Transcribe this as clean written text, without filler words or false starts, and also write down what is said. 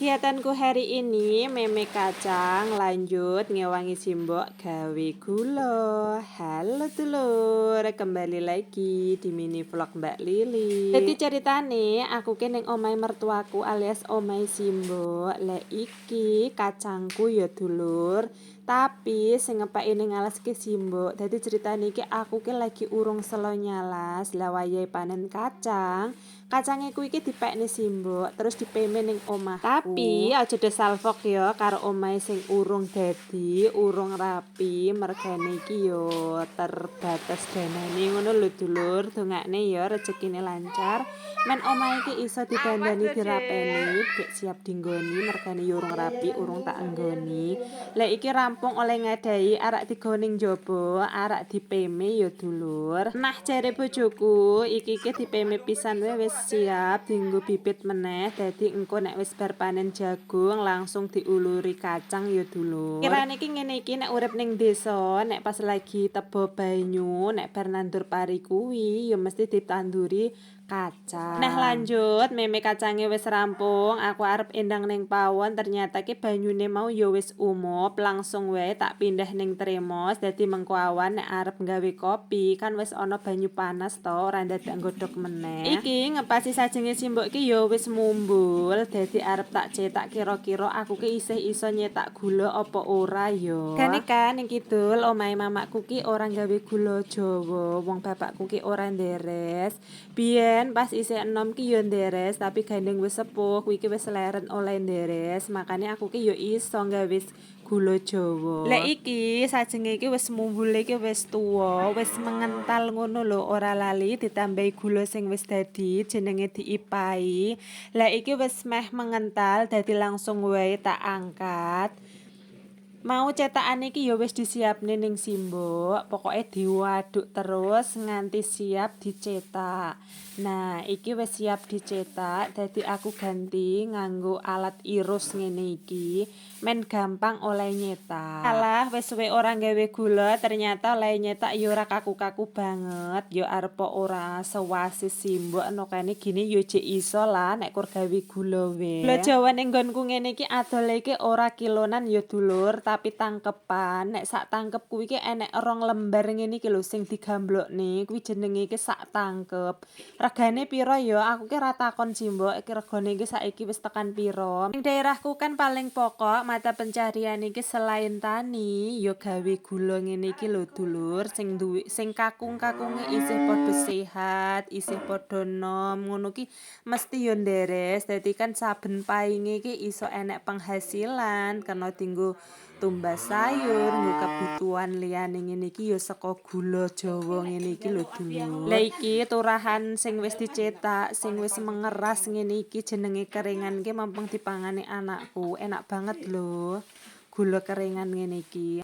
Kegiatanku hari ini meme kacang, lanjut ngewangi simbok gawe gula. Halo dulur, kembali lagi di mini vlog Mbak Lili. Jadi ceritane aku ki ning omahe mertuaku alias omahe simbok. Lek iki kacangku ya dulur, tapi sing ngepeki ning alas ki simbok. Dadi ceritane iki aku ki lagi urung selo nyalas, lah wayahe panen kacang. Kacange kuwi iki dipekne simbok terus dipeme ning omahku. Tapi aja do salfok ya karo omahe sing urung dadi, urung rapi, mergane iki yo terbatas danane ngono lho dulur. Dongakne ya rezekine lancar. Men omahe iki iso didandani, dirapeni, gek siap dinggoni, mergane yo urung rapi, urung tak anggoni. Lek iki rampung oleh ngadahi arak digawa ning njaba, arak dipeme ya dulur. Nah, jare bojoku iki iki dipeme pisan wae wis siap dienggo bibit meneh, dadi engko nek wis bar panen jagung langsung diuluri kacang ya dulur. Kirane iki ngene iki, nek urip ning desa, nek pas lagi teba banyu, nek bar nandur pari kuwi ya mesti ditanduri kacang. Nah, lanjut meme kacange wis rampung, aku arep endang ning pawon, ternyata ki banyune mau ya wis umup, langsung wae tak pindah ning tremos. Dadi mengko awan nek arep gawe kopi kan wis ana banyu panas to, ora ndadak nggodhog meneh. Iki ngepasi sajenge simbok ki ya wis mumbul, dadi arep tak cetak, kira-kira aku ki isih iso nyetak gula apa ora ya. Gane kan ning kidul omahe mamakku ki ora gawe gula Jawa, wong bapakku ki ora nderes. Biyen pas isih enom ki yo nderes, tapi gandeng wis sepuh kuwi ki wis leren oleh nderes, makane aku ki yo iso gawe gula Jawa. Lek iki sajenge iki wis mumbul, iki wis tuwa, wis mengental ngono lho, ora lali ditambahi gula sing wis dadi jenenge diipai. Lek iki wis meh mengental, dadi langsung wae tak angkat. Mau cetakane iki ya wis disiapne ning simbok, pokoke diwaduk terus nganti siap dicetak. Nah, iki wis siap dicetak, dadi aku ganti nganggo alat irus ngene iki, men gampang oleh nyetak. Alah, wis suwe ora gawe gula, ternyata oleh nyetak ya ora kaku-kaku banget. Ya arep ora sewase simbok no kene gini ya jek iso lah nek kur gawe gula wae. Gula Jawa ning nggonku ngene iki adole iki ora kilonan ya dulur, tapi tangkepan. Nek sak tangkep kuwi iki enek 2 lembar ngene iki lho sing digamblokne, kuwi jenenge iki sak tangkep. Regane piro ya? Aku ki ora takon simbok, iki regane iki saiki wis tekan piro. Ning daerahku kan paling pokok mata pencarian iki selain tani ya gawe gula ngene iki lho dulur, sing duwe sing kakung-kakunge isih padha sehat, isih padha nom ngono ki mesti yo nderes. Dadi kan saben painge iki iso enek penghasilan, kena dinggo tumbas sayur, nggo kebutuhan liyane ngene iki ya saka gula Jawa ngene iki lho dulur. Lah, iki turahan sing wis dicetak, sing wis mengeras ngene iki jenenge keringan ki mumpung dipangani anakku, enak banget lho. Gula keringan ngene iki.